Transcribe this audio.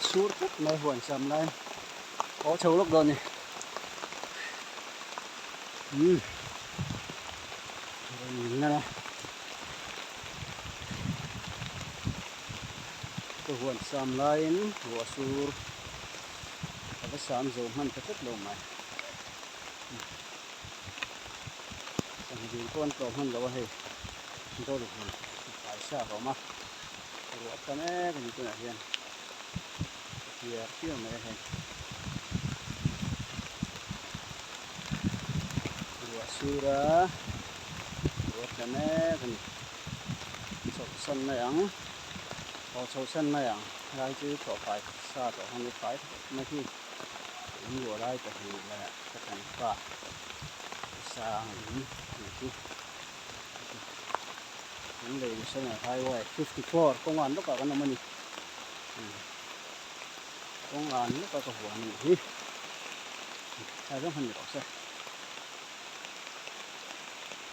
Sur tlat mai huan sam lai haw chho lawk dawn a ni. Umm rawn in nalh a ka huan sam laiin ruah sur a va sam zo hman ta tlat lo mai. Sangha dil pawh an tlawh hman lo a hei dawr hmun paisa a awm a. Ruah ta mek a ni tunah hian a phiar phiar mai a hei ruah sur a ruah tla mek a ni chawlhsan mai ang aw chhohsan mai ang helai chu thlawhfai sa tawh khan i fai khawp mai hi in luah lai pahnih leh ka thenpa sang in tih hi. Kan lei National Highway 54 kawng an lawkah kan awm a ni. Kawng an lawkah ka huan a nih hi. Tlai zawng han ni rawh se.